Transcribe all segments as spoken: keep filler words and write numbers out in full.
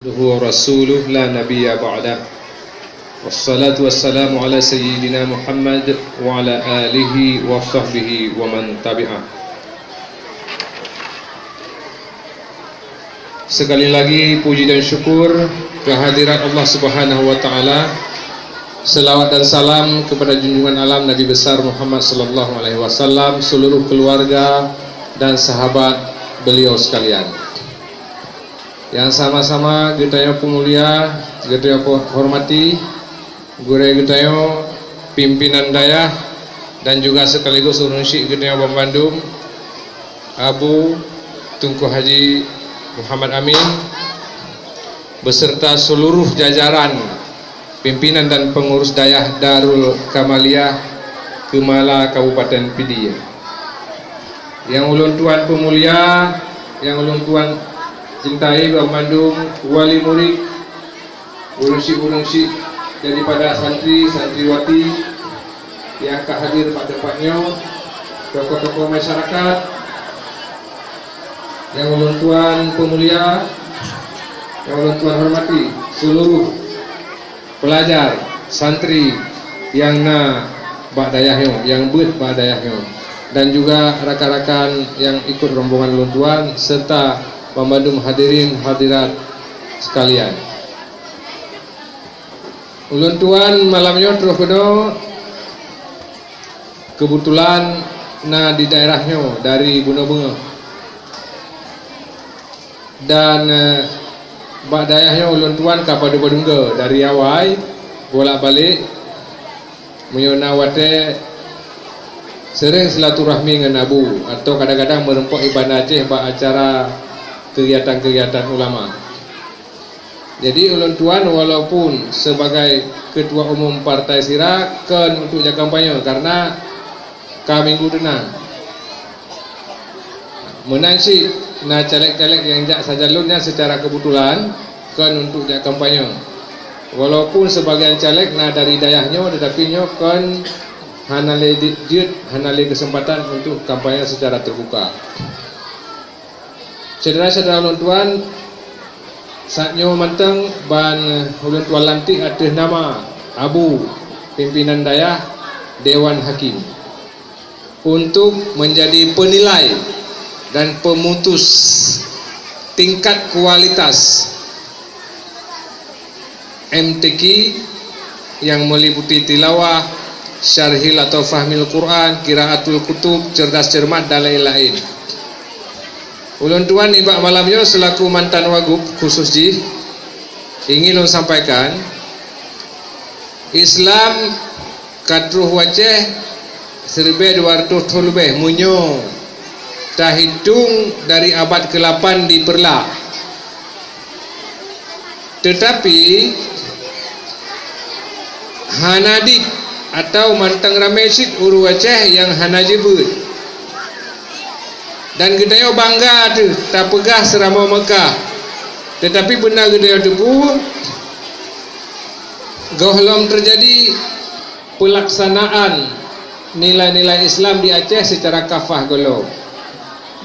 Wa rasuluh la nabiyya ba'dah. Wassalatu wassalamu ala sayyidina Muhammad wa ala alihi wa sahbihi wa man tabi'ah. Sekali lagi puji dan syukur kehadirat Allah Subhanahu wa taala. Selawat dan salam kepada junjungan alam Nabi besar Muhammad sallallahu alaihi wasallam, seluruh keluarga dan sahabat beliau sekalian. Nyang sama-sama geutanyoe peumulia, geutanyoe hormati, gurée geutanyoe, pimpinan dayah, dan juga sekaligus ureuëng syik geutanyoe banmandum, Abu Teungku Haji Muhammad Amin, beserta seluruh jajaran pimpinan dan pengurus dayah Darul Kamaliyah Keumala Kabupaten Pidie. Nyang ulôn tuan peumulia, nyang ulôn tuan cintai banmandum, wali murid, ureuëng syik-ureuëng syik daripada santri, santriwati nyang ka hadir bak teumpat nyoe, tokoh-tokoh masyarakat, nyang ulôn tuan peumulia, nyang ulôn tuan hormati, seluruh pelajar, santri nyang na bak dayah nyoe, nyang beuet bak dayah nyoe, dan juga rakan-rakan nyang ikut rombongan ulôn tuan, serta banmandum hadirin hadirat sekalian. Ulôn tuan malam nyoe troh keunoe keubeutulan na di daerah nyoe dari bunoe beungoh. Dan, eh, bak dayah nyoe ulôn tuan ka padum-padum goe dari awai bolak-balik. Meunyoe na watée seuréng silaturahmi ngon Abu, atau kadang-kadang meureumpok i Banda Aceh bak acara keugiatan-keugiatan ulama. Jadi ulôn tuan walaupun sebagai ketua umum Partai Sira kon untuk jak kampanye karena ka minggu teunang. Meunan cit na caleg-caleg nyang jak sajan lôn nyan seucara keubeutulan kon untuk jak kampanye. Walaupun seubagian caleg na dari dayah nyoe, teutapi nyoe kon hana lé di-, jeuet, hana lé keuseumpatan untuk kampanye seucara teubuka. Syedara-syedara ulôn tuan, saat nyoe mantong ban ulôn tuan lantik ateueh nama Abu, pimpinan dayah, Dewan Hakim, untuk menjadi penilai dan pemutus tingkat kualitas M T Q yang meliputi tilawah, syarhil atau fahmil Quran, qiraatul kutub, cerdas cermat dan laén-laén. Ulôn tuan nibak malam nyoe selaku mantan wagub khusus jih ingin lôn sampaikan, Islam ka troh u Aceh siribée dua reutôh thon leubeh meunyoe tahitong dari abad keulapan di Peureulak. Teutapi hana dit atau mantong ramé cit ureuëng Aceh nyang hana jibeuet. Dan geutanyoe bangga teuh tapeugah Seuramoe Meukah. Teutapi beuna geutanyoe teupeue, gohlom teujadi peulaksanaan nilai-nilai Islam di Aceh seucara kafah gohlom.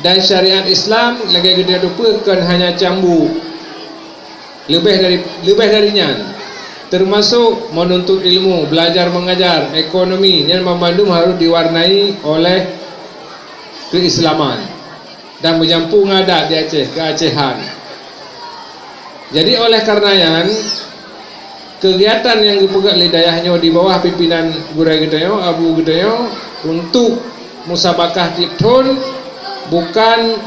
Dan syariat Islam lagée geutanyoe teupeue kon hanya cambuk. Leubeh dari, leubeh dari nyan, teumasok meununtut ilmu, belajar mengajar, ekonomi, nyan banmandum harôh diwarnai oleh keuislaman dan meujampu ngon adat di Aceh, keuacehan. Jadi oleh karena nyan, keugiatan nyang geupeugét lé dayah nyoe di bawah pimpinan gurée geutanyoe, abu geutanyoe, untuk musabakah tieb thon bukan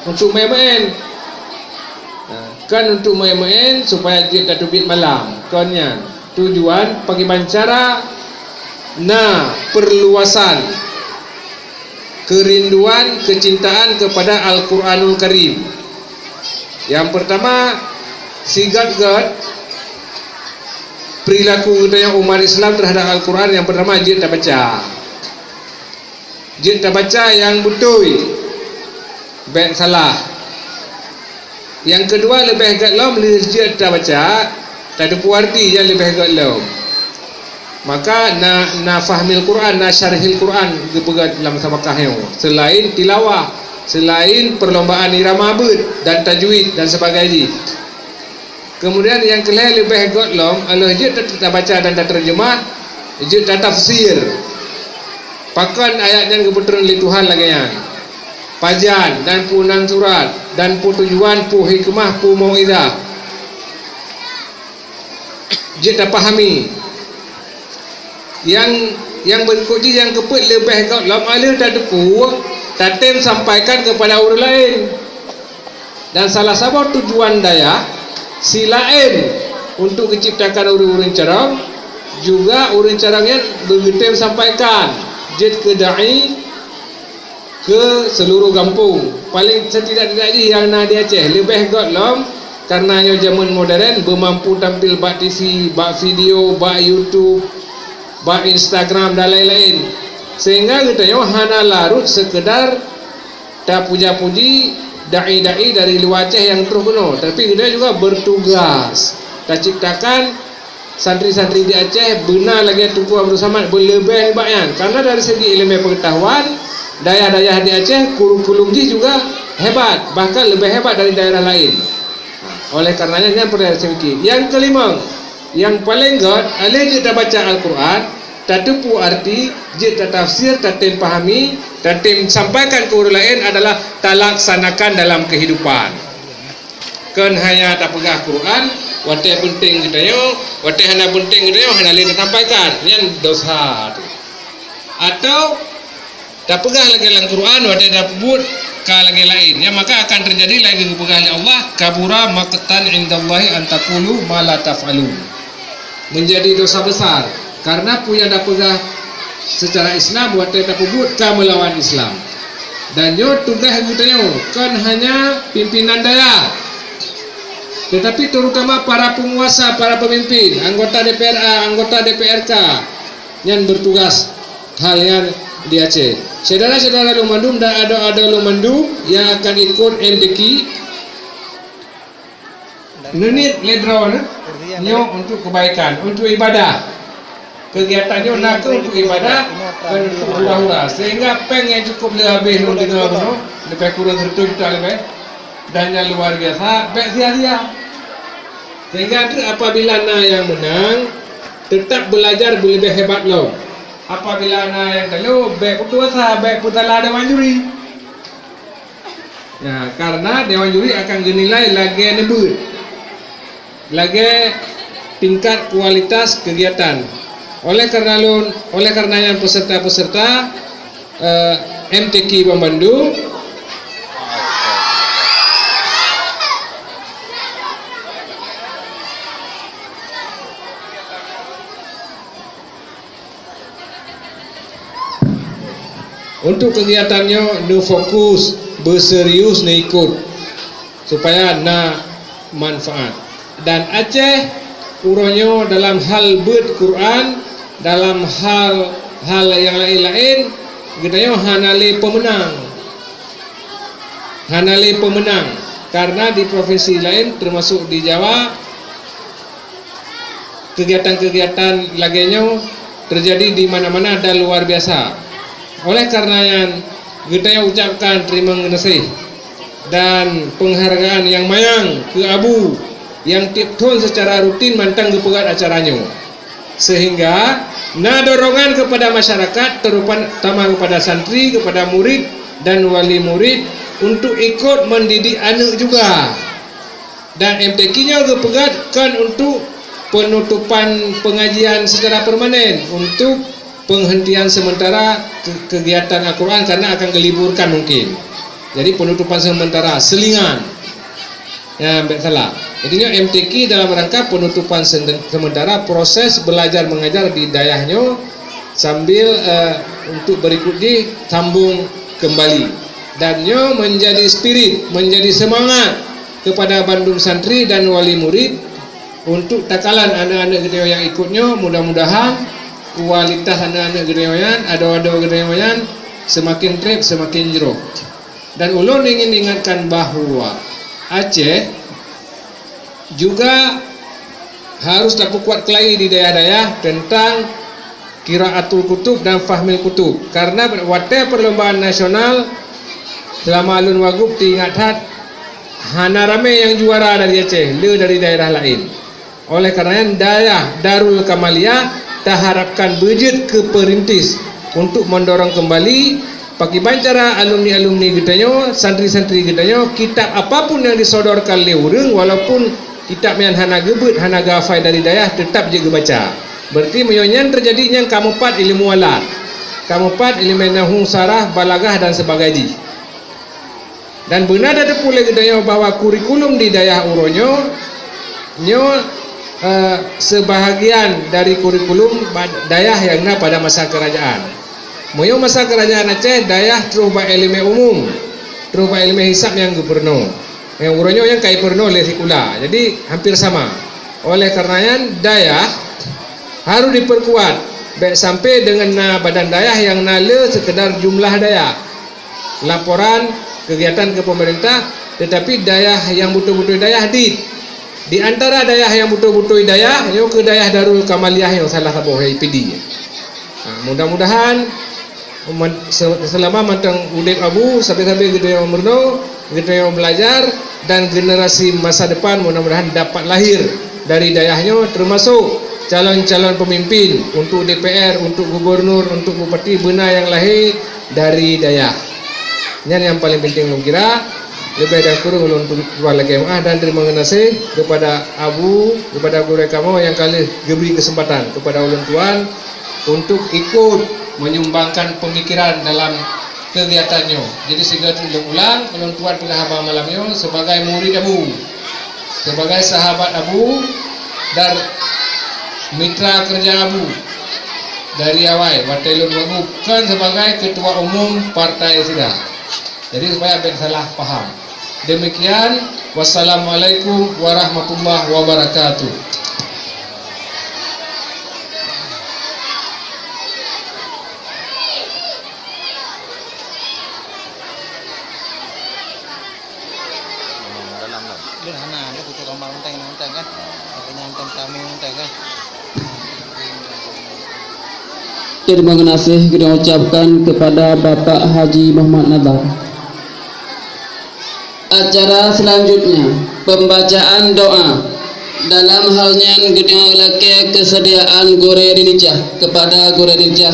untuk maén-maén. Nah, kon untuk maén-maén supaya jeuet tateubiet malam. Kon nyan. Tujuan pakriban cara na perluasan kerinduan, kecintaan kepada Al-Quranul Karim. Yang pertama, sigét-gét perilaku geutanyoe umat Islam terhadap Al-Quran, yang pertama jeuet tabaca. Jeuet tabaca nyang beutôi, bék salah. Nyang keudua, leubeh gét lom lheueh jeuet tabaca, tateupeue arti nyang leubeh gét lom. Maka na, na fahmil Quran, na syarhil Quran geupeugét lam sabakah nyoe. Seulaén tilawah, seulaén perlombaan irama beuet dan tajwid dan sebagainya. Keumudian nyang keu lhèe leubeh göt lom, 'oh lheueh jeuet ta-, tabaca dan tateurjeumah, jeuet tatafsir. Pakon ayat nyan geupeutrön lé Tuhan lagèe nyan? Pajan dan peue nan surat, dan peue tujuan, peue hikmah, peue mau'izah. Jeuet tapahami. Nyang, nyang beurikot jih nyang keupeuet leubeh göt lom, 'oh lheueh tateupeue, tatem sampaikan keupada ureueng laén. Dan salah saboh tujuan dayah si laén untuk geuciptakan ureueng-ureueng carông, juga ureueng carông nyan beugeutem sampaikan jeuet keu da'i keu seuluruh gampông. Paléng setidak-tidak jih nyang na di Aceh, leubeh göt lom karna nyoe jameun modern, beumampu tampil bak T V, bak video, bak YouTube, bak Instagram dan laén-laén. Sehingga geutanyoe hana larot sekedar tapuja-puji da'i-da'i dari luwa Aceh nyang troh keunoe, tapi geutanyoe juga bertugas taciptakan santri-santri di Aceh beuna lagèe Teungku Abdul Samad, beuleubeh nibak nyan. Karna dari segi ileumèe peungeutahuan, dayah-dayah di Aceh kurikulum jih juga hebat, bahkan leubeh hebat dari daerah laén. Oleh karenanya, nyan peureulèe tapiké. Nyang keulimöng, nyang paleng göt, 'oh lheueh jeuet tabaca Al-Quran, tateupeue arti, jeuet tatafsir, tatem pahami, tatem sampaikan keu ureueng laén adalah talaksanakan dalam keuhidupan. Kon hanya tapeugah Quran, watèe peunteng geutanyoe, watèe hana peunteng geutanyoe, hana lé tasampaikan. Nyan dosa teuh. Atau tapeugah lagèe lam Quran, watèe tapeubuet ka lagèe laén. Nyan maka akan teujadi lagèe geupeugah lé Allah, "Kabura maqtan indallahi an taqulu ma la taf'alun." Menjadi dosa besar, karena peue nyang tapeugah secara Islam watèe tapeubuet ka meulawan Islam. Dan nyoe tugaih geutanyoe, kon hanya pimpinan dayah, tetapi terutama para penguasa, para pemimpin, anggota D P R A, anggota D P R K, nyan bertugas hal nyan di Aceh. Syedara-syedara lôn mandum dan adoe-adoe lôn mandum nyang akan ikot M T Q, neuniet lé droeneuh nyoe untuk kebaikan, untuk ibadah. Kegiatan nyoe na kheueh untuk ibadah, kon untuk hura-hura. Sehingga péng nyang cukup lé habéh lôn deungoe keunoe, leubeh kureueng sireutoh juta leubeh. Dan nyang luar biasa, bèk sia-sia. Sehingga treuk apabila na nyang meunang, teutap beulajar beuleubeh hebat lom. Apabila na nyang talo, bèk putus asa, bèk peusalah dewan juri. Ya, karena dewan juri akan geunilai lagèe neubeuet, lagèe tingkat kualitas kegiatan. Oleh karena lôn, oleh karena nyan peserta-peserta, eh, M T Q banmandum, untuk kegiatan nyoe neufokus, beuserius neuikot supaya na manfaat. Dan Aceh uroe nyoe dalam hal beuet Quran, dalam hal-hal nyang laén-laén, geutanyoe hana lé peumeunang. Hana lé peumeunang, karena di provinsi laén, termasuk di Jawa, kegiatan-kegiatan lagèe nyoe teujadi di mana-mana dan luar biasa. Oleh karena nyan, geutanyoe ucapkan teurimong geunaséh dan peunghargaan nyang manyang keu Abu nyang tiep thon seucara rutin mantong geupeugöt acara nyoe. Sehingga na dorongan keupada masyarakat, terutama keupada santri, keupada murid dan wali murid untuk ikot mendidik aneuk juga. Dan M T Q nyoe geupeugöt kon untuk penutupan pengajian secara permanen, untuk penghentian sementara ke-, kegiatan Al-Quran karena akan geuliburkan mungkin. Jadi penutupan sementara, selingan. Ya, bèk salah. Jadi nyoe M T Q dalam rangka penutupan sen-, sementara proses belajar mengajar di dayah nyoe sambil, eh, untuk berikut jih sambung kembali. Dan nyoe menjadi spirit, menjadi semangat kepada bandum santri dan wali murid untuk takalon aneuk-aneuk geutanyoe nyang ikot nyoe, mudah-mudahan kualitas aneuk-aneuk geutanyoe nyan, adoe-adoe geutanyoe nyan seumaken trép, seumaken jroh. Dan ulôn ingin ingatkan bahwa Aceh juga harus tapeukuat keulai di dayah-dayah teuntang qiraatul kutub dan fahmil kutub. Karena watèe perlombaan nasional, seulama lôn wagub teuingat that, Hana ramé nyang juara dari Aceh, le dari daerah laén. Oleh karena nyan, Dayah Darul Kamaliyah taharapkan beujeuet keu peurintis untuk mendorong kembali pakriban cara alumni-alumni geutanyoe, santri-santri geutanyoe, kitab apapun nyang disodorkan lé ureuëng, walaupun kitab nyan hana geubeuet, hana geuhafai dari dayah, teutap jeuet geubaca. Berarti meunyoe nyan teujadi, nyan ka mupat ilmu alat, ka mupat ilmu nahwu, sarah, balagah dan sebagainya. Dan beuna tateupeue lé geutanyoe bahwa kurikulum di dayah uroe nyoe, nyoe, eh, sebahagian dari kurikulum ba-, dayah nyang na pada masa kerajaan. Meunyoe masa kerajaan Aceh, dayah troh bak iéleumé umum, troh bak iéleumé hisab nyang geupeurunoe. Nyang uroe nyoe nyang ka jipeurunoe lé sikula. Jadi, hampir sama. Oleh karena nyan, dayah harus diperkuat, bék sampai deungon na badan dayah nyang na le sekedar jumlah dayah, laporan kegiatan ke pemerintah, tetapi dayah nyang beutôi-beutôi dayah di, di antara dayah nyang beutôi-beutôi dayah, nyoe keuh Dayah Darul Kamaliyah nyoe salah saboh I P D. Ha, mudah-mudahan man-, se-, selama mantong udeb Abu, sabe-sabe geutanyoe meurunoe, geutanyoe belajar, dan generasi masa depan mudah-mudahan dapat lahir dari dayah nyoe, termasuk calon-calon pemimpin untuk D P R, untuk gubernur, untuk bupati, beuna nyang lahé dari dayah. Nyan nyang paling penting lôn kira. Leubeh dan kureueng ulôn tuan lakée meu'ah dan terima gaséh kepada Abu, kepada gurée kamoe nyang ka lheueh geubri keuseumpatan kepada ulôn tuan untuk ikut menyumbangkan pemikiran dalam kegiatan nyoe. Jadi, sigoe teuk lôn ulang, ulôn tuan peugah haba malam nyoe sebagai murid Abu, sebagai sahabat Abu dan mitra kerja Abu dari awai watée lôn wagub, kon sebagai ketua umum partai sira. Jadi, supaya bék salah paham. Demikian, wassalamualaikum warahmatullahi wabarakatuh. Dalam lah. Dia hana, dia kutu gambar menteng, menteng kan. Makanya menteng kami menteng kan. Terima kasih kita ucapkan kepada Bapak Haji Muhammad Nazar. Acara selanjutnya, pembacaan doa. Dalam hal nyan, geutanyoe lakée keusediaan gurée Dincah kepada gurée Dincah.